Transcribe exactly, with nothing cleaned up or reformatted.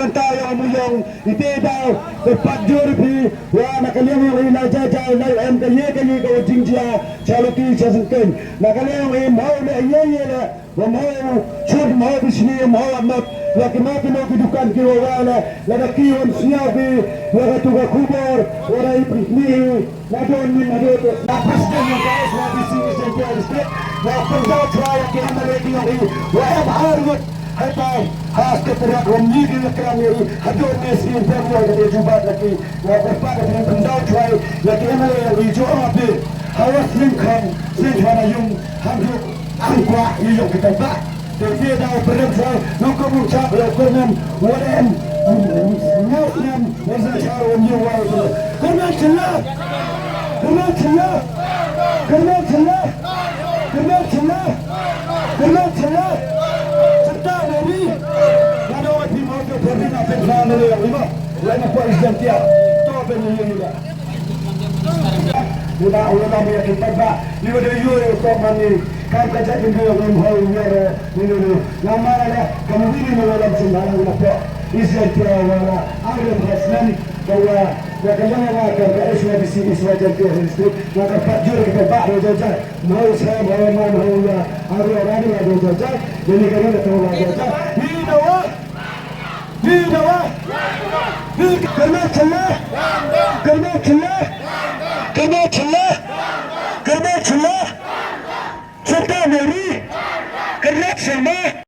Mynta ïa u Mawïong, ite daw, kyrpad jur phi, wa na ka liang ïong i la jai jai, la em ka ïe ka ïe ka u jingjia, cha luti cha syngkien. Na ka liang ïong i mhaw leh ïe ïe leh, wa mhaw chut mhaw bishni mhaw anot, wa kino kino ki dukan ki wa wa leh, lada ki wan sñiaw ki, wa ka tu ka khubor, wa da i pynmih, na don min na don. Na president ïong ka S Y D C East Jaintia District, wa pyndaw try ïa ki M L A ki ïong i, wa em har ngut, Hai pai, ha Secretariat wan ngi ki la kram ïa i, ha dor ne sien pem ïa ka dei jubab la ki, wa kyrpad da pyndaw chwai ïa ki M L A ïa i jong nga phi. Ha wa sien kham, sien chwa na yung, ha juk, ang kwah ïa yung kita ba. Te phi da pyndaw chwai, nong ka bun chap ïa u kyrmen, wa em, nyaw sien, wa sa char wan yung wa ïa u. Kyrmen chila, kyrmen chila, kyrmen chila, kyrmen chila. Kyrmen chila. Senta nari. Nga da wan phi mo ke phi na phi na nari yang lima. Lai na poi Jaintia. To ben ni ni da. Ni da wan na mi ki pa ba. Ni wa da yo yo to mani. Kam ka jat ni yo ni ho ni ro. Ni ni ni. Na ma la kam ni ni ni wa lam sin ba na po. Jaintia wa la. Ang le phasnan. Ka wa. Wa ka yang wa ka S Y D C East Jaintia Hills District. Wa ka pat jur ki pa ba ro jai jai. Mhoi sha mhoi man mhoi ya. Aro rani la do jajai. Deni kani la tong la jajai. Ni dawa. Ni dawa. Ni kyrmen chila. Kyrmen chila. Kyrmen chila. Kyrmen chila. Senta nari. Kyrmen chila.